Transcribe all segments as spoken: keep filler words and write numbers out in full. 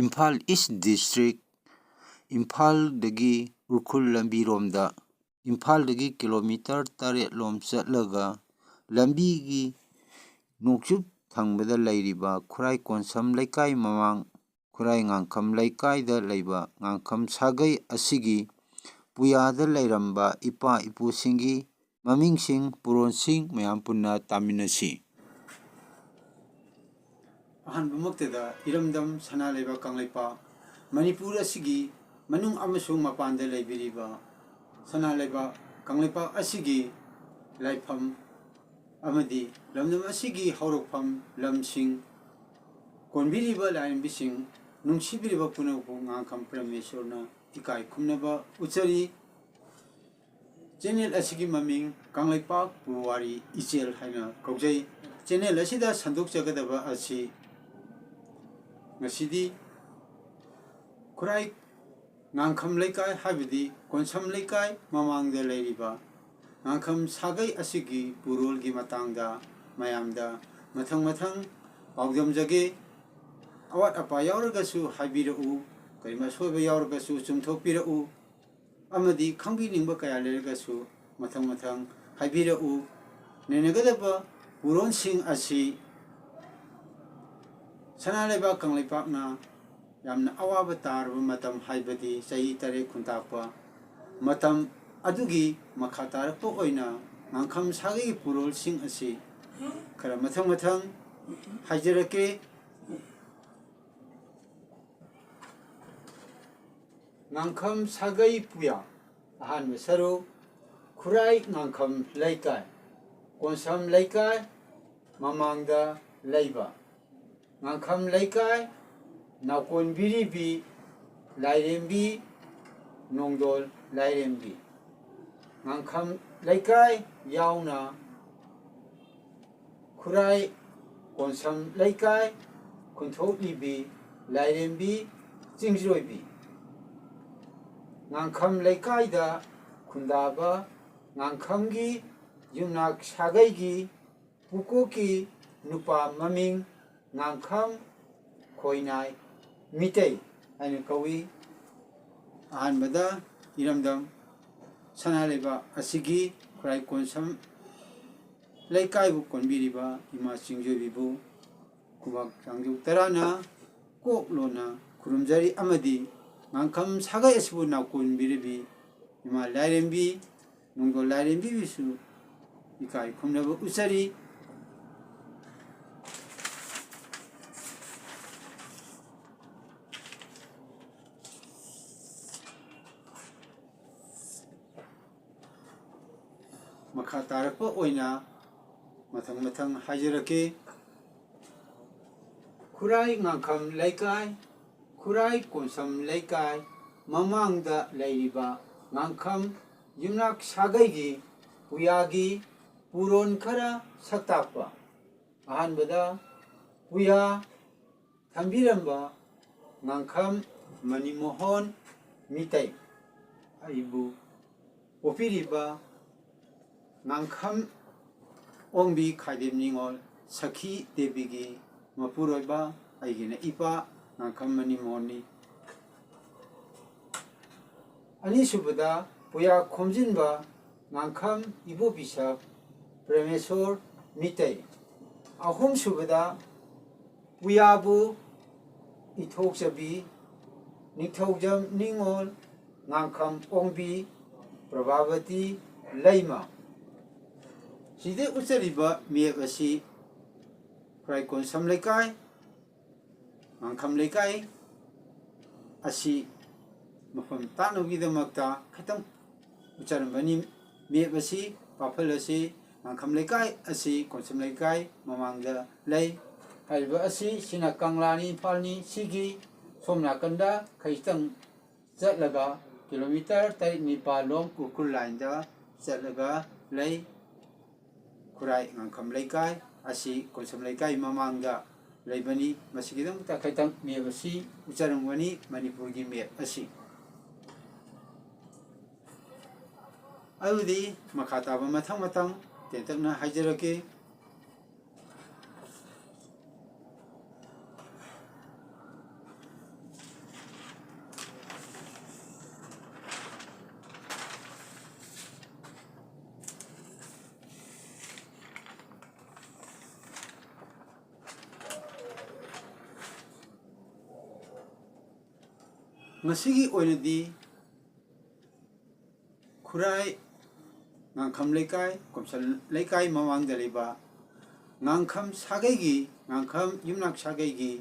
ꯏꯝꯐꯥꯜ ꯏꯁ district, ꯏꯝꯐꯥꯜꯗꯒꯤ ꯎꯈ꯭ꯔꯨꯜ ꯂꯝꯕꯤꯔꯣꯝꯗ, ꯏꯝꯐꯥꯜꯗꯒꯤ kilometre ꯇꯔꯦꯠꯂꯣꯝ ꯆꯠꯂꯒ ꯂꯝꯕꯤꯒꯤ ꯅꯣꯡꯆꯨꯞ ꯊꯪꯕꯗ ꯂꯩꯔꯤꯕ ꯈꯨꯔꯥꯏ ꯀꯣꯟꯁꯝ ꯂꯩꯀꯥꯏ ꯃꯃꯥꯡ ꯈꯨꯔꯥꯏ ꯉꯥꯡꯈꯝ ꯂꯩꯀꯥꯏꯗ ꯂꯩꯕ ꯉꯥꯡꯈꯝ ꯁꯥꯒꯩ ꯑꯁꯤꯒꯤ ꯄꯨꯌꯥꯗ ꯂꯩꯔꯝꯕ ꯏꯄꯥ ꯏꯄꯨꯁꯤꯡꯒꯤ ꯃꯃꯤꯡꯁꯤꯡ, ꯄꯨꯔꯣꯟꯁꯤꯡ ꯃꯌꯥꯝ ꯄꯨꯟꯅ ꯇꯥꯃꯤꯟꯅꯁꯤ꯫ ꯑꯍꯥꯟꯕꯃꯛꯇꯗ ꯏꯔꯝꯗꯝ ꯁꯅꯥ ꯂꯩꯕꯥꯛ ꯀꯪꯂꯩꯄꯥꯛ ꯃꯅꯤꯄꯨꯔ ꯑꯁꯤꯒꯤ ꯃꯅꯨꯡ ꯑꯃꯁꯨꯡ ꯃꯄꯥꯟꯗ ꯂꯩꯕꯤꯔꯤꯕ ꯁꯅꯥ ꯂꯩꯕꯥꯛ ꯀꯪꯂꯩꯄꯥꯛ ꯑꯁꯤꯒꯤ ꯂꯥꯏꯐꯝ ꯑꯃꯗꯤ ꯂꯝꯗꯝ ꯑꯁꯤꯒꯤ ꯍꯧꯔꯛꯐꯝ ꯂꯝꯁꯤꯡ, ꯀꯣꯟꯕꯤꯔꯤꯕ ꯂꯥꯏꯔꯦꯝꯕꯤꯁꯤꯡ, ꯅꯨꯡꯁꯤꯕꯤꯔꯤꯕ ꯄꯨꯝꯅꯃꯛꯄꯨ ꯉꯥꯡꯈꯝ ꯄ꯭ꯔꯃꯦꯁꯣꯔꯅ ꯏꯀꯥꯏ ꯈꯨꯝꯅꯕ ꯎꯠꯆꯔꯤ꯫ ꯆꯦꯅꯦꯜ ꯑꯁꯤꯒꯤ ꯃꯃꯤꯡ ꯀꯪꯂꯩꯄꯥꯛ ꯄꯨꯋꯥꯔꯤ ꯏꯆꯦꯜ ꯍꯥꯏꯅ ꯀꯧꯖꯩ꯫ ꯆꯦꯅꯦꯜ ꯑꯁꯤꯗ ꯁꯟꯗꯣꯛꯆꯒꯗꯕ ꯑꯁꯤ ꯉꯁꯤꯗꯤ ꯈꯨꯔꯥꯏ ꯉꯥꯡꯈꯝ ꯂꯩꯀꯥꯏ, ꯍꯥꯏꯕꯗꯤ ꯀꯣꯟꯁꯝ ꯂꯩꯀꯥꯏ ꯃꯃꯥꯡꯗ ꯂꯩꯔꯤꯕ ꯉꯥꯡꯈꯝ ꯁꯥꯒꯩ ꯑꯁꯤꯒꯤ ꯄꯨꯔꯣꯜꯒꯤ ꯃꯇꯥꯡꯗ ꯃꯌꯥꯝꯗ ꯃꯊꯪ ꯃꯊꯪ ꯄꯥꯎꯗꯝꯖꯒꯦ꯫ ꯑꯋꯥꯠ ꯑꯄꯥ ꯌꯥꯎꯔꯒꯁꯨ ꯍꯥꯏꯕꯤꯔꯛꯎ, ꯀꯔꯤꯒꯨꯝꯕ ꯑꯁꯣꯏꯕ ꯌꯥꯎꯔꯒꯁꯨ ꯆꯨꯝꯊꯣꯛꯄꯤꯔꯛꯎ, ꯑꯃꯗꯤ ꯈꯪꯕꯤꯅꯤꯡꯕ ꯀꯌꯥ ꯂꯩꯔꯒꯁꯨ ꯃꯊꯪ ꯃꯊꯪ ꯍꯥꯏꯕꯤꯔꯛꯎ꯫ ꯅꯩꯅꯒꯗꯕ ꯄꯨꯔꯣꯟꯁꯤꯡ ꯑꯁꯤ ꯁꯅꯥ ꯂꯩꯕꯥꯛ ꯀꯪꯂꯩꯄꯥꯛꯅ ꯌꯥꯝꯅ ꯑꯋꯥꯕ ꯇꯥꯔꯕ ꯃꯇꯝ, ꯍꯥꯏꯕꯗꯤ ꯆꯍꯤ ꯇꯔꯦꯠ ꯈꯨꯟꯇꯥꯛꯄ ꯃꯇꯝ ꯑꯗꯨꯒꯤ ꯃꯈꯥ ꯇꯥꯔꯛꯄ ꯑꯣꯏꯅ ꯉꯥꯡꯈꯝ ꯁꯥꯒꯩꯒꯤ ꯄꯨꯔꯣꯜꯁꯤꯡ ꯑꯁꯤ ꯈꯔ ꯃꯊꯪ ꯃꯊꯪ ꯍꯥꯏꯖꯔꯛꯀꯦ꯫ ꯉꯥꯡꯈꯝ ꯁꯥꯒꯩ ꯄꯨꯌꯥ꯫ ꯑꯍꯥꯟꯕ ꯁꯔꯨꯛ, ꯈꯨꯔꯥꯏ ꯉꯥꯡꯈꯝ ꯂꯩꯀꯥꯏ, ꯀꯣꯟꯁꯝ ꯂꯩꯀꯥꯏ ꯃꯃꯥꯡꯗ ꯂꯩꯕ ꯉꯥꯡꯈꯝ ꯂꯩꯀꯥꯏ, ꯅꯥꯎꯀꯣꯟ ꯕꯤꯔꯤꯕꯤ ꯂꯥꯏꯔꯦꯝꯕꯤ, ꯅꯣꯡꯗꯣꯜ ꯂꯥꯏꯔꯦꯝꯕꯤ꯫ ꯉꯥꯡꯈꯝ ꯂꯩꯀꯥꯏ ꯌꯥꯎꯅ ꯈꯨꯔꯥꯏ ꯀꯣꯟꯁꯝ ꯂꯩꯀꯥꯏ, ꯈꯨꯟꯊꯣꯛꯂꯤꯕꯤ ꯂꯥꯏꯔꯦꯝꯕꯤ, ꯆꯤꯡꯖꯤꯔꯣꯏꯕꯤ꯫ ꯉꯥꯡꯈꯝ ꯂꯩꯀꯥꯏꯗ ꯈꯨꯟꯗꯥꯕ ꯉꯥꯡꯈꯝꯒꯤ ꯌꯨꯝꯅꯥꯛ ꯁꯥꯒꯩꯒꯤ ꯄꯨꯀꯣꯛꯀꯤ ꯅꯨꯄꯥ ꯃꯃꯤꯡ ꯉꯥꯡꯈꯝ ꯈꯣꯏꯅꯥꯏ ꯃꯤꯇꯩ ꯍꯥꯏꯅ ꯀꯧꯏ꯫ ꯑꯍꯥꯟꯕꯗ ꯏꯔꯝꯗꯝ ꯁꯅꯥ ꯂꯩꯕꯥꯛ ꯑꯁꯤꯒꯤ ꯈꯨꯔꯥꯏ ꯀꯣꯟꯁꯝ ꯂꯩꯀꯥꯏꯕꯨ ꯀꯣꯟꯕꯤꯔꯤꯕ ꯏꯃꯥ ꯆꯤꯡꯖꯣꯏꯕꯤꯕꯨ ꯈꯨꯕꯥꯛ ꯆꯥꯡꯖꯧ ꯇꯔꯥꯅ ꯀꯣꯛ ꯂꯣꯟꯅ ꯈꯨꯔꯨꯝꯖꯔꯤ ꯑꯃꯗꯤ ꯉꯥꯡꯈꯝ ꯁꯥꯒꯩ ꯑꯁꯤꯕꯨ ꯅꯥꯎꯀꯣꯟꯕꯤꯔꯤꯕꯤ ꯏꯃꯥ ꯂꯥꯏꯔꯦꯝꯕꯤ, ꯅꯣꯡꯗꯣꯜ ꯂꯥꯏꯔꯦꯝꯕꯤꯕꯨꯁꯨ ꯏꯀꯥꯏ ꯈꯨꯝꯅꯕ ꯎꯠꯆꯔꯤ꯫ ꯃꯈꯥ ꯇꯥꯔꯛꯄ ꯑꯣꯏꯅ ꯃꯊꯪ ꯃꯊꯪ ꯍꯥꯏꯖꯔꯛꯀꯦ꯫ ꯈꯨꯔꯥꯏ ꯉꯥꯡꯈꯝ ꯂꯩꯀꯥꯏ, ꯈꯨꯔꯥꯏ ꯀꯣꯟꯁꯝ ꯂꯩꯀꯥꯏ ꯃꯃꯥꯡꯗ ꯂꯩꯔꯤꯕ ꯉꯥꯡꯈꯝ ꯌꯨꯝꯅꯥꯛ ꯁꯥꯒꯩꯒꯤ ꯄꯨꯌꯥꯒꯤ ꯄꯨꯔꯣꯟ ꯈꯔ ꯁꯛꯇꯥꯛꯄ꯫ ꯑꯍꯥꯟꯕꯗ ꯄꯨꯌꯥ ꯊꯝꯕꯤꯔꯝꯕ ꯉꯥꯡꯈꯝ ꯃꯅꯤꯃꯣꯍꯟ ꯃꯤꯇꯩ ꯑꯩꯕꯨ ꯄꯣꯛꯄꯤꯔꯤꯕ ꯉꯥꯡꯈꯝ ꯑꯣꯡꯕꯤ ꯈꯥꯏꯗꯦꯝ ꯅꯤꯉꯣꯜ ꯁꯈꯤ ꯗꯦꯕꯤꯒꯤ ꯃꯄꯨꯔꯣꯏꯕ ꯑꯩꯒꯤꯅ ꯏꯄꯥ ꯉꯥꯡꯈꯝ ꯃꯅꯤꯃꯣꯍꯟꯅꯤ꯫ ꯑꯅꯤꯁꯨꯕꯗ ꯄꯨꯌꯥ ꯈꯣꯝꯖꯤꯟꯕ ꯉꯥꯡꯈꯝ ꯏꯕꯣꯕꯤꯁꯛ ꯄ꯭ꯔꯦꯃꯦꯁꯣꯔ ꯃꯤꯇꯩ꯫ ꯑꯍꯨꯝꯁꯨꯕꯗ ꯄꯨꯌꯥꯕꯨ ꯏꯊꯣꯛꯆꯕꯤ ꯅꯤꯡꯊꯧꯖꯝ ꯅꯤꯉꯣꯜ ꯉꯥꯡꯈꯝ ꯑꯣꯡꯕꯤ ꯄ꯭ꯔꯚꯥꯕꯇꯤ ꯂꯩꯃ꯫ ꯁꯤꯗ ꯎꯠꯆꯔꯤꯕ ꯃꯦꯞ ꯑꯁꯤ ꯈꯨꯔꯥꯏ ꯀꯣꯟꯁꯝ ꯂꯩꯀꯥꯏ, ꯉꯥꯡꯈꯝ ꯂꯩꯀꯥꯏ ꯑꯁꯤ ꯃꯐꯝ ꯇꯥꯛꯅꯕꯒꯤꯗꯃꯛꯇ ꯈꯤꯇꯪ ꯎꯠꯆꯔꯝꯕꯅꯤ꯫ ꯃꯦꯞ ꯑꯁꯤ, ꯄꯥꯐꯜ ꯑꯁꯤ, ꯉꯥꯡꯈꯝ ꯂꯩꯀꯥꯏ ꯑꯁꯤ ꯀꯣꯟꯁꯝ ꯂꯩꯀꯥꯏ ꯃꯃꯥꯡꯗ ꯂꯩ꯫ ꯍꯥꯏꯔꯤꯕ ꯑꯁꯤ, ꯁꯤꯅ ꯀꯪꯂꯥꯅꯤ, ꯏꯝꯐꯥꯜꯅꯤ꯫ ꯁꯤꯒꯤ ꯁꯣꯝ ꯅꯥꯀꯟꯗ ꯈꯖꯤꯛꯇꯪ ꯆꯠꯂꯒ ꯀꯤꯂꯣꯃꯤꯇꯔ ꯇꯔꯦꯠ ꯅꯤꯄꯥꯜ ꯂꯣꯝ ꯎꯈ꯭ꯔꯨꯜ ꯂꯥꯏꯟꯗ ꯆꯠꯂꯒ ꯂꯩ꯫ ꯈꯨꯔꯥꯏ ꯉꯥꯡꯈꯝ ꯂꯩꯀꯥꯏ ꯑꯁꯤ ꯀꯣꯟꯁꯝ ꯂꯩꯀꯥꯏ ꯃꯃꯥꯡꯗ ꯂꯩꯕꯅꯤ꯫ ꯃꯁꯤꯒꯤꯗꯃꯛꯇ ꯈꯤꯇꯪ ꯃꯦꯞ ꯑꯁꯤ ꯎꯠꯆꯔꯝꯒꯅꯤ, ꯃꯅꯤꯄꯨꯔꯒꯤ ꯃꯦꯞ ꯑꯁꯤ꯫ ꯑꯗꯨꯗꯤ ꯃꯈꯥ ꯇꯥꯕ ꯃꯊꯪ ꯃꯊꯪ ꯇꯦꯟꯇꯛꯅ ꯍꯥꯏꯖꯔꯛꯀꯦ꯫ ꯉꯁꯤꯒꯤ ꯑꯣꯏꯅꯗꯤ ꯈꯨꯔꯥꯏ ꯉꯥꯡꯈꯝ ꯂꯩꯀꯥꯏ, ꯀꯣꯝꯁꯝ ꯂꯩꯀꯥꯏ ꯃꯃꯥꯡꯗ ꯂꯩꯕ ꯉꯥꯡꯈꯝ ꯁꯥꯒꯩꯒꯤ, ꯉꯥꯡꯈꯝ ꯌꯨꯝꯅꯥꯛ ꯁꯥꯒꯩꯒꯤ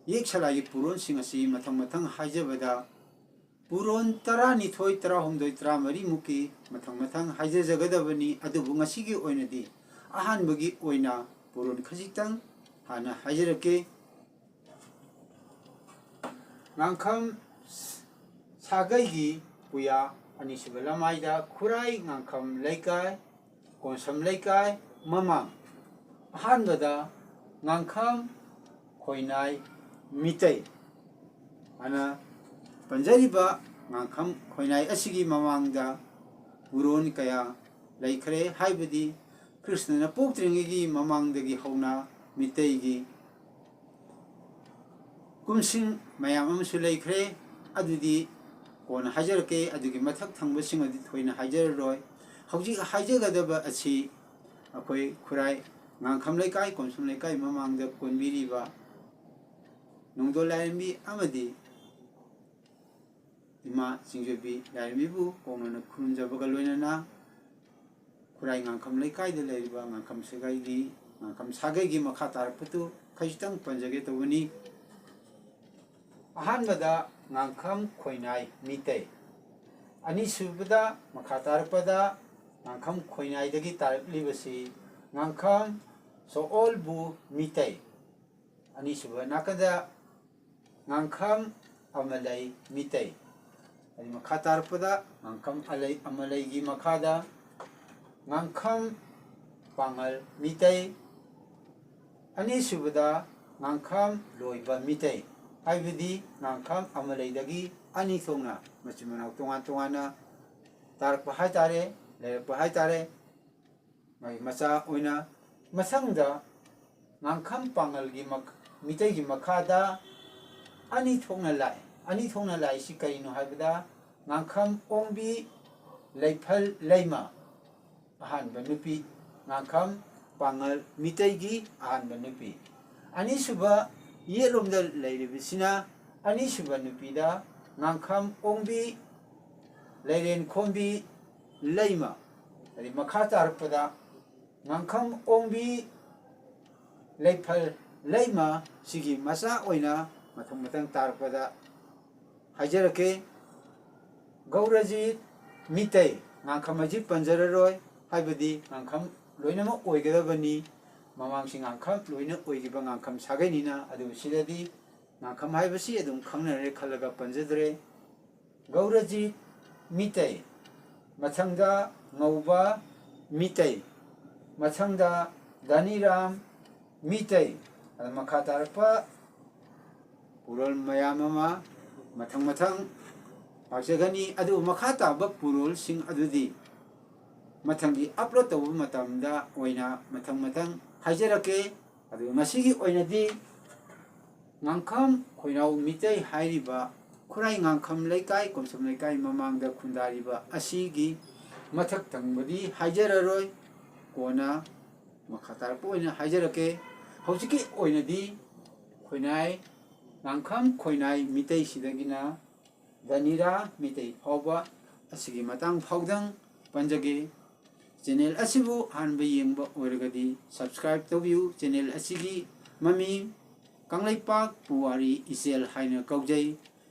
ꯌꯦꯛ ꯁꯂꯥꯏꯒꯤ ꯄꯨꯔꯣꯟꯁꯤꯡ ꯑꯁꯤ ꯃꯊꯪ ꯃꯊꯪ ꯍꯥꯏꯖꯕꯗ, ꯄꯨꯔꯣꯟ ꯇꯔꯥꯅꯤꯊꯣꯏ, ꯇꯔꯥꯍꯨꯝꯗꯣꯏ, ꯇꯔꯥꯃꯔꯤꯃꯨꯛꯀꯤ ꯃꯊꯪ ꯃꯊꯪ ꯍꯥꯏꯖꯖꯒꯗꯕꯅꯤ꯫ ꯑꯗꯨꯕꯨ ꯉꯁꯤꯒꯤ ꯑꯣꯏꯅꯗꯤ ꯑꯍꯥꯟꯕꯒꯤ ꯑꯣꯏꯅ ꯄꯨꯔꯣꯟ ꯈꯖꯤꯛꯇꯪ ꯍꯥꯟꯅ ꯍꯥꯏꯖꯔꯛꯀꯦ꯫ ꯉꯥꯡꯈꯝ ꯁꯥꯒꯩꯒꯤ ꯄꯨꯌꯥ ꯑꯅꯤꯁꯨꯕ ꯂꯃꯥꯏꯗ ꯈꯨꯔꯥꯏ ꯉꯥꯡꯈꯝ ꯂꯩꯀꯥꯏ, ꯀꯣꯟꯁꯝ ꯂꯩꯀꯥꯏ ꯃꯃꯥꯡ꯫ ꯑꯍꯥꯟꯕꯗ ꯉꯥꯡꯈꯝ ꯈꯣꯏꯅꯥꯏ ꯃꯤꯇꯩ ꯑꯅ ꯄꯟꯖꯔꯤꯕ ꯉꯥꯡꯈꯝ ꯈꯣꯏꯅꯥꯏ ꯑꯁꯤꯒꯤ ꯃꯃꯥꯡꯗ ꯄꯨꯔꯣꯟ ꯀꯌꯥ ꯂꯩꯈ꯭ꯔꯦ꯫ ꯍꯥꯏꯕꯗꯤ ꯀ꯭ꯔꯤꯁꯅꯅ ꯄꯣꯛꯇ꯭ꯔꯤꯉꯩꯒꯤ ꯃꯃꯥꯡꯗꯒꯤ ꯍꯧꯅ ꯃꯤꯇꯩꯒꯤ ꯀꯨꯝꯁꯤꯡ ꯃꯌꯥꯝ ꯑꯃꯁꯨ ꯂꯩꯈ꯭ꯔꯦ꯫ ꯑꯗꯨꯗꯤ ꯀꯣꯟꯅ ꯍꯥꯏꯖꯔꯛꯀꯦ꯫ ꯑꯗꯨꯒꯤ ꯃꯊꯛ ꯊꯪꯕꯁꯤꯡ ꯑꯗꯨ ꯊꯣꯏꯅ ꯍꯥꯏꯖꯔꯔꯣꯏ꯫ ꯍꯧꯖꯤꯛ ꯍꯥꯏꯖꯒꯗꯕ ꯑꯁꯤ ꯑꯩꯈꯣꯏ ꯈꯨꯔꯥꯏ ꯉꯥꯡꯈꯝ ꯂꯩꯀꯥꯏ, ꯀꯣꯟꯁꯝ ꯂꯩꯀꯥꯏ ꯃꯃꯥꯡꯗ ꯀꯣꯟꯕꯤꯔꯤꯕ ꯅꯣꯡꯗꯣꯜ ꯂꯥꯏꯔꯦꯝꯕꯤ ꯑꯃꯗꯤ ꯏꯃꯥ ꯆꯤꯡꯖꯣꯏꯕꯤ ꯂꯥꯏꯔꯦꯝꯕꯤꯕꯨ ꯀꯣꯡꯅꯅ ꯈꯨꯔꯨꯝꯖꯕꯒ ꯂꯣꯏꯅꯅ ꯈꯨꯔꯥꯏ ꯉꯥꯡꯈꯝ ꯂꯩꯀꯥꯏꯗ ꯂꯩꯔꯤꯕ ꯉꯥꯡꯈꯝ ꯁꯥꯒꯩꯒꯤ, ꯉꯥꯡꯈꯝ ꯁꯥꯒꯩꯒꯤ ꯃꯈꯥ ꯇꯥꯔꯛꯄꯗꯨ ꯈꯖꯤꯛꯇꯪ ꯄꯟꯖꯒꯦ ꯇꯧꯕꯅꯤ꯫ ꯑꯍꯥꯟꯕꯗ ꯉꯥꯡꯈꯝ ꯈꯣꯏꯅꯥꯏ ꯃꯤꯇꯩ, ꯑꯅꯤꯁꯨꯕꯗ ꯃꯈꯥ ꯇꯥꯔꯛꯄꯗ ꯉꯥꯡꯈꯝ ꯈꯣꯏꯅꯥꯏꯗꯒꯤ ꯇꯥꯔꯛꯂꯤꯕꯁꯤ ꯉꯥꯡꯈꯝ ꯁꯣꯑꯣꯜꯕꯨ ꯃꯤꯇꯩ, ꯑꯅꯤꯁꯨꯕ ꯅꯥꯀꯟꯗ ꯉꯥꯡꯈꯝ ꯑꯃꯂꯩ ꯃꯤꯇꯩ꯫ ꯑꯗꯩ ꯃꯈꯥ ꯇꯥꯔꯛꯄꯗ ꯉꯥꯡꯈꯝ ꯑꯂꯩ-, ꯑꯃꯂꯩꯒꯤ ꯃꯈꯥꯗ ꯉꯥꯡꯈꯝ ꯄꯥꯉꯜ ꯃꯤꯇꯩ꯫ ꯑꯅꯤꯁꯨꯕꯗ ꯉꯥꯡꯈꯝ ꯂꯣꯏꯕ ꯃꯤꯇꯩ, ꯍꯥꯏꯕꯗꯤ ꯉꯥꯡꯈꯝ ꯑꯃꯂꯩꯗꯒꯤ ꯑꯅꯤ ꯊꯣꯛꯅ ꯃꯆꯤꯟ ꯃꯅꯥꯎ ꯇꯣꯉꯥꯟ ꯇꯣꯉꯥꯟꯅ ꯇꯥꯔꯛꯄ ꯍꯥꯏꯇꯥꯔꯦ, ꯂꯩꯔꯛꯄ ꯍꯥꯏꯇꯥꯔꯦ꯫ ꯃꯥꯒꯤ ꯃꯆꯥ ꯑꯣꯏꯅ ꯃꯊꯪꯗ ꯉꯥꯡꯈꯝ ꯄꯥꯉꯜꯒꯤ ꯃꯛ-, ꯃꯤꯇꯩꯒꯤ ꯃꯈꯥꯗ ꯑꯅꯤ ꯊꯣꯛꯅ ꯂꯥꯛꯏ꯫ ꯑꯅꯤ ꯊꯣꯛꯅ ꯂꯥꯛꯏꯁꯤ ꯀꯔꯤꯅꯣ ꯍꯥꯏꯕꯗ, ꯉꯥꯡꯈꯝ ꯑꯣꯡꯕꯤ ꯂꯩꯐꯜ ꯂꯩꯃ, ꯑꯍꯥꯟꯕ ꯅꯨꯄꯤ, ꯉꯥꯡꯈꯝ ꯄꯥꯉꯜ ꯃꯤꯇꯩꯒꯤ ꯑꯍꯥꯟꯕ ꯅꯨꯄꯤ꯫ ꯑꯅꯤꯁꯨꯕ ꯌꯦꯠꯂꯣꯝꯗ ꯂꯩꯔꯤꯕꯁꯤꯅ ꯑꯅꯤꯁꯨꯕ ꯅꯨꯄꯤꯗ ꯉꯥꯡꯈꯝ ꯑꯣꯡꯕꯤ, ꯂꯩꯔꯦꯟ ꯈꯣꯝꯕꯤ, ꯂꯩꯃ꯫ ꯑꯗꯩ ꯃꯈꯥ ꯇꯥꯔꯛꯄꯗ ꯉꯥꯡꯈꯝ ꯑꯣꯡꯕꯤ, ꯂꯩꯐꯜ, ꯂꯩꯃ ꯁꯤꯒꯤ ꯃꯆꯥ ꯑꯣꯏꯅ ꯃꯊꯪ ꯃꯊꯪ ꯇꯥꯔꯛꯄꯗ ꯍꯥꯏꯖꯔꯛꯀꯦ꯫ ꯒꯧꯔꯖꯤꯠ ꯃꯤꯇꯩ, ꯉꯥꯡꯈꯝ ꯍꯥꯏꯁꯤ ꯄꯟꯖꯔꯔꯣꯏ, ꯍꯥꯏꯕꯗꯤ ꯉꯥꯡꯈꯝ ꯂꯣꯏꯅꯃꯛ ꯑꯣꯏꯒꯗꯕꯅꯤ꯫ ꯃꯃꯥꯡꯁꯤ ꯉꯥꯡꯈꯝ ꯂꯣꯏꯅ ꯑꯣꯏꯈꯤꯕ ꯉꯥꯡꯈꯝ ꯁꯥꯒꯩꯅꯤꯅ, ꯑꯗꯨꯕꯨ ꯁꯤꯗꯗꯤ ꯉꯥꯡꯈꯝ ꯍꯥꯏꯕꯁꯤ ꯑꯗꯨꯝ ꯈꯪꯅꯔꯦ ꯈꯜꯂꯒ ꯄꯟꯖꯗ꯭ꯔꯦ꯫ ꯒꯧꯔꯖꯤꯠ ꯃꯤꯇꯩ, ꯃꯊꯪꯗ ꯉꯧꯕ ꯃꯤꯇꯩ, ꯃꯊꯪꯗ ꯗꯥꯅꯤꯔꯥꯝ ꯃꯤꯇꯩ, ꯑꯗ ꯃꯈꯥ ꯇꯥꯔꯛꯄ ꯄꯨꯔꯣꯜ ꯃꯌꯥꯝ ꯑꯃ ꯃꯊꯪ ꯃꯊꯪ ꯂꯥꯛꯆꯒꯅꯤ꯫ ꯑꯗꯨꯕꯨ ꯃꯈꯥ ꯇꯥꯕ ꯄꯨꯔꯣꯜꯁꯤꯡ ꯑꯗꯨꯗꯤ ꯃꯊꯪꯒꯤ ꯑꯞꯂꯣꯗ ꯇꯧꯕ ꯃꯇꯝꯗ ꯑꯣꯏꯅ ꯃꯊꯪ ꯃꯊꯪ ꯍꯥꯏꯖꯔꯛꯀꯦ꯫ ꯑꯗꯨ ꯉꯁꯤꯒꯤ ꯑꯣꯏꯅꯗꯤ ꯉꯥꯡꯈꯝ ꯈꯣꯏꯅꯥꯎ ꯃꯤꯇꯩ ꯍꯥꯏꯔꯤꯕ ꯈꯨꯔꯥꯏ ꯉꯥꯡꯈꯝ ꯂꯩꯀꯥꯏ, ꯀꯣꯝꯁꯝ ꯂꯩꯀꯥꯏ ꯃꯃꯥꯡꯗ ꯈꯨꯟꯗꯥꯔꯤꯕ ꯑꯁꯤꯒꯤ ꯃꯊꯛ ꯊꯪꯕꯗꯤ ꯍꯥꯏꯖꯔꯔꯣꯏ꯫ ꯀꯣꯟꯅ ꯃꯈꯥ ꯇꯥꯔꯛꯄ ꯑꯣꯏꯅ ꯍꯥꯏꯖꯔꯛꯀꯦ꯫ ꯍꯧꯖꯤꯛꯀꯤ ꯑꯣꯏꯅꯗꯤ ꯈꯣꯏꯅꯥꯏ, ꯉꯥꯡꯈꯝ ꯈꯣꯏꯅꯥꯏ ꯃꯤꯇꯩꯁꯤꯗꯒꯤꯅ ꯗꯅꯤꯔꯥ ꯃꯤꯇꯩ ꯐꯥꯎꯕ ꯑꯁꯤꯒꯤ ꯃꯇꯥꯡ ꯐꯥꯎꯗꯪ ꯄꯟꯖꯒꯦ꯫ ꯆꯦꯅꯦꯜ ꯑꯁꯤꯕꯨ ꯑꯍꯥꯟꯕ ꯌꯦꯡꯕ ꯑꯣꯏꯔꯒꯗꯤ subscribe ꯇꯧꯕꯤꯌꯨ꯫ ꯆꯦꯅꯦꯜ ꯑꯁꯤꯒꯤ ꯃꯃꯤꯡ ꯀꯪꯂꯩꯄꯥꯛ ꯄꯨꯋꯥꯔꯤ ꯏꯆꯦꯜ ꯍꯥꯏꯅ ꯀꯧꯖꯩ꯫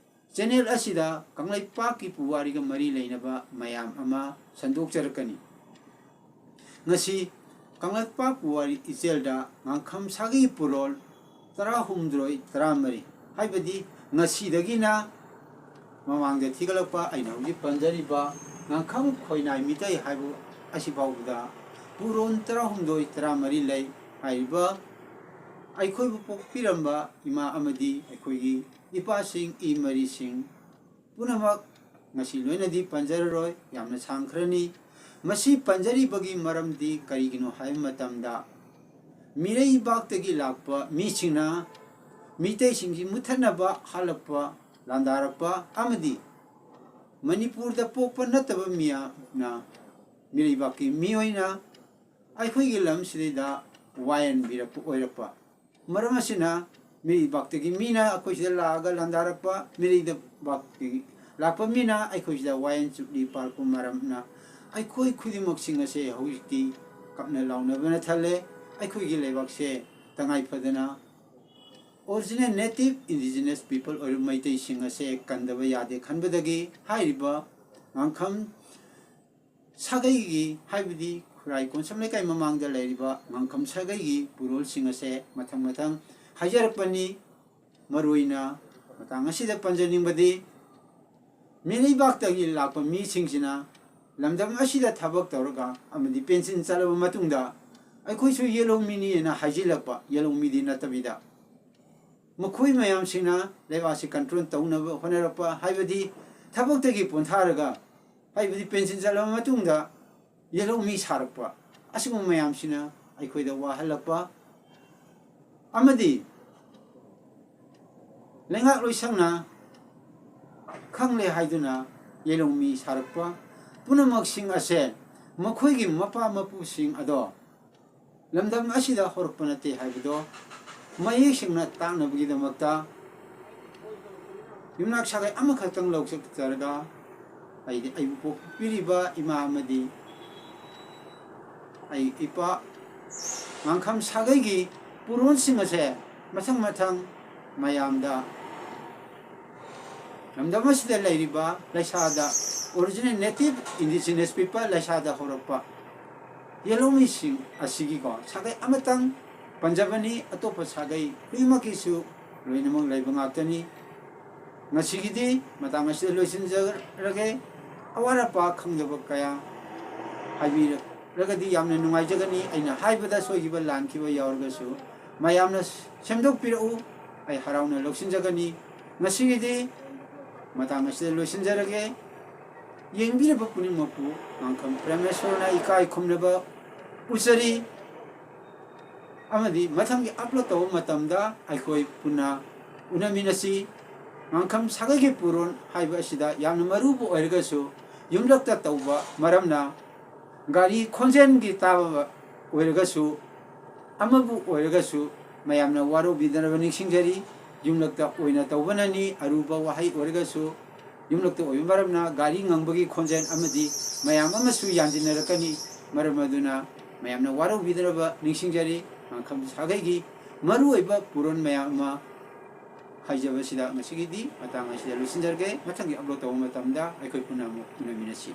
ꯆꯦꯅꯦꯜ ꯑꯁꯤꯗ ꯀꯪꯂꯩꯄꯥꯛꯀꯤ ꯄꯨꯋꯥꯔꯤꯒ ꯃꯔꯤ ꯂꯩꯅꯕ ꯃꯌꯥꯝ ꯑꯃ ꯁꯟꯗꯣꯛꯆꯔꯛꯀꯅꯤ꯫ ꯉꯁꯤ ꯀꯪꯂꯩꯄꯥꯛ ꯄꯨꯋꯥꯔꯤ ꯏꯆꯦꯜꯗ ꯉꯥꯡꯈꯝ ꯁꯥꯒꯩ ꯄꯨꯔꯣꯜ ꯇꯔꯥꯍꯨꯝꯗꯣꯏ, ꯇꯔꯥꯃꯔꯤ, ꯍꯥꯏꯕꯗꯤ ꯉꯁꯤꯗꯒꯤꯅ ꯃꯃꯥꯡꯗ ꯊꯤꯒꯠꯂꯛꯄ ꯑꯩꯅ ꯍꯧꯖꯤꯛ ꯄꯟꯖꯔꯤꯕ ꯉꯥꯡꯈꯝ ꯈꯣꯏꯅꯥꯏ ꯃꯤꯇꯩ ꯍꯥꯏꯕ ꯑꯁꯤꯐꯥꯎꯕꯗ ꯄꯨꯔꯣꯜ ꯇꯔꯥꯍꯨꯝꯗꯣꯏ, ꯇꯔꯥꯃꯔꯤ ꯂꯩ꯫ ꯍꯥꯏꯔꯤꯕ ꯑꯩꯈꯣꯏꯕꯨ ꯄꯣꯛꯄꯤꯔꯝꯕ ꯏꯃꯥ ꯑꯃꯗꯤ ꯑꯩꯈꯣꯏꯒꯤ ꯏꯄꯥꯁꯤꯡ, ꯏ ꯃꯔꯤꯁꯤꯡ ꯄꯨꯝꯅꯃꯛ ꯉꯁꯤ ꯂꯣꯏꯅꯗꯤ ꯄꯟꯖꯔꯔꯣꯏ, ꯌꯥꯝꯅ ꯁꯥꯡꯈ꯭ꯔꯅꯤ꯫ ꯃꯁꯤ ꯄꯟꯖꯔꯤꯕꯒꯤ ꯃꯔꯝꯗꯤ ꯀꯔꯤꯒꯤꯅꯣ ꯍꯥꯏꯕ ꯃꯇꯝꯗ, ꯃꯤꯔꯩꯕꯥꯛꯇꯒꯤ ꯂꯥꯛꯄ ꯃꯤꯁꯤꯡꯅ ꯃꯤꯇꯩꯁꯤꯡꯁꯤ ꯃꯨꯠꯊꯠꯅꯕ ꯍꯥꯠꯂꯛꯄ, ꯂꯥꯟꯗꯥꯔꯛꯄ ꯑꯃꯗꯤ ꯃꯅꯤꯄꯨꯔꯗ ꯄꯣꯛꯄ ꯅꯠꯇꯕ ꯃꯤꯌꯥꯝꯅ, ꯃꯤꯔꯩꯕꯥꯛꯀꯤ ꯃꯤꯑꯣꯏꯅ ꯑꯩꯈꯣꯏꯒꯤ ꯂꯝꯁꯤꯗꯩꯗ ꯋꯥꯌꯦꯟꯕꯤꯔꯛꯄ ꯑꯣꯏꯔꯛꯄ꯫ ꯃꯔꯝ ꯑꯁꯤꯅ ꯃꯤꯔꯩꯕꯥꯛꯇꯒꯤ ꯃꯤꯅ ꯑꯩꯈꯣꯏ ꯁꯤꯗ ꯂꯥꯛꯑꯒ ꯂꯥꯟꯗꯥꯔꯛꯄ, ꯃꯤꯔꯩꯕꯥꯛꯇꯒꯤ ꯂꯥꯛꯄ ꯃꯤꯅ ꯑꯩꯈꯣꯏ ꯁꯤꯗ ꯋꯥꯌꯦꯜ ꯆꯨꯞꯂꯤ ꯄꯥꯔꯛꯄ ꯃꯔꯝꯅ ꯑꯩꯈꯣꯏ ꯈꯨꯗꯤꯡꯃꯛꯁꯤꯡ ꯑꯁꯦ ꯍꯧꯖꯤꯛꯇꯤ ꯀꯞꯅ ꯂꯥꯎꯅꯕꯅ ꯊꯜꯂꯦ꯫ ꯑꯩꯈꯣꯏꯒꯤ ꯂꯩꯕꯥꯛꯁꯦ ꯇꯉꯥꯏ ꯐꯗꯅ original native indigenous people ꯑꯣꯏꯔꯤꯕ ꯃꯩꯇꯩꯁꯤꯡ ꯑꯁꯦ ꯀꯟꯗꯕ ꯌꯥꯗꯦ ꯈꯟꯕꯗꯒꯤ ꯍꯥꯏꯔꯤꯕ ꯉꯥꯡꯈꯝ ꯁꯥꯒꯩꯒꯤ, ꯍꯥꯏꯕꯗꯤ ꯈꯨꯔꯥꯏ ꯀꯣꯟꯁꯝ ꯂꯩꯀꯥꯏ ꯃꯃꯥꯡꯗ ꯂꯩꯔꯤꯕ ꯉꯥꯡꯈꯝ ꯁꯥꯒꯩꯒꯤ ꯄꯨꯔꯣꯜꯁꯤꯡ ꯑꯁꯦ ꯃꯊꯪ ꯃꯊꯪ ꯍꯥꯏꯖꯔꯛꯄꯅꯤ꯫ ꯃꯔꯨꯑꯣꯏꯅ ꯃꯇꯥꯡ ꯑꯁꯤꯗ ꯄꯟꯖꯅꯤꯡꯕꯗꯤ, ꯃꯤꯔꯩꯕꯥꯛꯇꯒꯤ ꯂꯥꯛꯄ ꯃꯤꯁꯤꯡꯁꯤꯅ ꯂꯝꯗꯝ ꯑꯁꯤꯗ ꯊꯕꯛ ꯇꯧꯔꯒ ꯑꯃꯗꯤ ꯄꯦꯟꯁꯤꯟ ꯆꯠꯂꯕ ꯃꯇꯨꯡꯗ ꯑꯩꯈꯣꯏꯁꯨ ꯌꯦꯜꯍꯧꯃꯤꯅꯤ ꯍꯥꯏꯅ ꯍꯥꯏꯖꯤꯜꯂꯛꯄ, ꯌꯦꯜꯍꯧꯃꯤꯗꯤ ꯅꯠꯇꯕꯤꯗ ꯃꯈꯣꯏ ꯃꯌꯥꯝꯁꯤꯡꯅ ꯂꯩꯕꯥꯛꯁꯤ control ꯇꯧꯅꯕ ꯍꯣꯠꯅꯔꯛꯄ, ꯍꯥꯏꯕꯗꯤ ꯊꯕꯛꯇꯒꯤ ꯄꯣꯟꯊꯥꯔꯒ, ꯍꯥꯏꯕꯗꯤ ꯄꯦꯟꯁꯤꯟ ꯆꯠꯂꯕ ꯃꯇꯨꯡꯗ ꯌꯦꯜꯍꯧꯃꯤ ꯁꯥꯔꯛꯄ, ꯑꯁꯤꯒꯨꯝꯕ ꯃꯌꯥꯝꯁꯤꯅ ꯑꯩꯈꯣꯏꯗ ꯋꯥꯍꯜꯂꯛꯄ ꯑꯃꯗꯤ ꯂꯩꯉꯥꯛ ꯂꯣꯏꯁꯪꯅ ꯈꯪꯂꯦ ꯍꯥꯏꯗꯨꯅ ꯌꯦꯜꯍꯧꯃꯤ ꯁꯥꯔꯛꯄ ꯄꯨꯝꯅꯃꯛꯁꯤꯡ ꯑꯁꯦ ꯃꯈꯣꯏꯒꯤ ꯃꯄꯥ ꯃꯄꯨꯁꯤꯡ ꯑꯗꯣ ꯂꯝꯗꯝ ꯑꯁꯤꯗ ꯍꯧꯔꯛꯄ ꯅꯠꯇꯦ ꯍꯥꯏꯕꯗꯣ ꯃꯌꯦꯛ ꯁꯦꯡꯅ ꯇꯥꯛꯅꯕꯒꯤꯗꯃꯛꯇ ꯌꯨꯝꯅꯥꯛ ꯁꯥꯒꯩ ꯑꯃꯈꯛꯇꯪ ꯂꯧꯆꯠꯆꯔꯒ ꯑꯩꯗꯤ ꯑꯩꯕꯨ ꯄꯣꯛꯄꯤꯔꯤꯕ ꯏꯃꯥ ꯑꯃꯗꯤ ꯑꯩ ꯏꯄꯥ ꯉꯥꯡꯈꯝ ꯁꯥꯒꯩꯒꯤ ꯄꯨꯔꯣꯟꯁꯤꯡ ꯑꯁꯦ ꯃꯊꯪ ꯃꯊꯪ ꯃꯌꯥꯝꯗ ꯂꯝꯗꯝ ꯑꯁꯤꯗ ꯂꯩꯔꯤꯕ ꯂꯩꯁꯥꯗ, original native indigenous people ꯂꯩꯁꯥꯗ ꯍꯧꯔꯛꯄ ꯌꯦꯜꯍꯧꯃꯤꯁꯤꯡ ꯑꯁꯤꯒꯤꯀꯣ ꯁꯥꯒꯩ ꯑꯃꯇꯪ ꯄꯟꯖꯕꯅꯤ꯫ ꯑꯇꯣꯞꯄ ꯁꯥꯒꯩ ꯈꯨꯗꯤꯡꯃꯛꯀꯤꯁꯨ ꯂꯣꯏꯅꯃꯛ ꯂꯩꯕ ꯉꯥꯛꯇꯅꯤ꯫ ꯉꯁꯤꯒꯤꯗꯤ ꯃꯇꯥꯡ ꯑꯁꯤꯗ ꯂꯣꯏꯁꯤꯟꯖꯔꯒꯦ꯫ ꯑꯋꯥꯠ ꯑꯄꯥ ꯈꯪꯗꯕ ꯀꯌꯥ ꯍꯥꯏꯕꯤꯔꯒꯗꯤ ꯌꯥꯝꯅ ꯅꯨꯡꯉꯥꯏꯖꯒꯅꯤ꯫ ꯑꯩꯅ ꯍꯥꯏꯕꯗ ꯁꯣꯏꯈꯤꯕ ꯂꯥꯟꯈꯤꯕ ꯌꯥꯎꯔꯒꯁꯨ ꯃꯌꯥꯝꯅ ꯁꯦꯝꯗꯣꯛꯄꯤꯔꯛꯎ, ꯑꯩ ꯍꯔꯥꯎꯅ ꯂꯧꯁꯤꯟꯖꯒꯅꯤ꯫ ꯉꯁꯤꯒꯤꯗꯤ ꯃꯇꯥꯡ ꯑꯁꯤꯗ ꯂꯣꯏꯁꯤꯟꯖꯔꯒꯦ꯫ ꯌꯦꯡꯕꯤꯔꯕ ꯈꯨꯗꯤꯡꯃꯛꯄꯨ ꯉꯥꯡꯈꯝ ꯄ꯭ꯔꯦꯃꯦꯁꯣꯔꯅ ꯏꯀꯥꯏ ꯈꯨꯝꯅꯕ ꯎꯠꯆꯔꯤ꯫ ꯑꯃꯗꯤ ꯃꯊꯪꯒꯤ upload ꯇꯧꯕ ꯃꯇꯝꯗ ꯑꯩꯈꯣꯏ ꯄꯨꯟꯅ ꯎꯅꯃꯤꯟꯅꯁꯤ꯫ ꯉꯥꯡꯈꯝ ꯁꯥꯒꯩꯒꯤ ꯄꯨꯔꯣꯟ ꯍꯥꯏꯕ ꯑꯁꯤꯗ ꯌꯥꯝꯅ ꯃꯔꯨꯕꯨ ꯑꯣꯏꯔꯒꯁꯨ ꯌꯨꯝꯂꯛꯇ ꯇꯧꯕ ꯃꯔꯝꯅ ꯒꯥꯔꯤ ꯈꯣꯟꯖꯦꯜꯒꯤ ꯇꯥꯕ ꯑꯣꯏꯔꯒꯁꯨ ꯑꯃꯕꯨ ꯑꯣꯏꯔꯒꯁꯨ ꯃꯌꯥꯝꯅ ꯋꯥꯔꯧꯕꯤꯗꯅꯕ ꯅꯤꯡꯁꯤꯡꯖꯔꯤ꯫ ꯌꯨꯝꯂꯛꯇ ꯑꯣꯏꯅ ꯇꯧꯕꯅꯅꯤ, ꯑꯔꯨꯕ ꯋꯥꯍꯩ ꯑꯣꯏꯔꯒꯁꯨ ꯌꯨꯝꯂꯛꯇ ꯑꯣꯏꯕ ꯃꯔꯝꯅ ꯒꯥꯔꯤ ꯉꯪꯕꯒꯤ ꯈꯣꯟꯖꯦꯜ ꯑꯃꯗꯤ ꯃꯌꯥꯝ ꯑꯃꯁꯨ ꯌꯥꯟꯁꯤꯟꯅꯔꯛꯀꯅꯤ꯫ ꯃꯔꯝ ꯑꯗꯨꯅ ꯃꯌꯥꯝꯅ ꯋꯥꯔꯧꯕꯤꯗꯅꯕ ꯅꯤꯡꯁꯤꯡꯖꯔꯤ꯫ ꯉꯥꯡꯐꯝ ꯁꯥꯒꯩꯒꯤ ꯃꯔꯨꯑꯣꯏꯕ ꯄꯨꯔꯣꯟ ꯃꯌꯥꯝ ꯑꯃ ꯍꯥꯏꯖꯕꯁꯤꯗ ꯉꯁꯤꯒꯤꯗꯤ ꯃꯇꯥꯡ ꯑꯁꯤꯗ ꯂꯣꯏꯁꯤꯟꯖꯔꯒꯦ꯫ ꯃꯊꯪꯒꯤ ꯑꯞꯂꯣꯗ ꯇꯧꯕ ꯃꯇꯝꯗ ꯑꯩꯈꯣꯏ ꯄꯨꯟꯅ ꯑꯃꯨꯛ ꯎꯅꯃꯤꯟꯅꯁꯤ꯫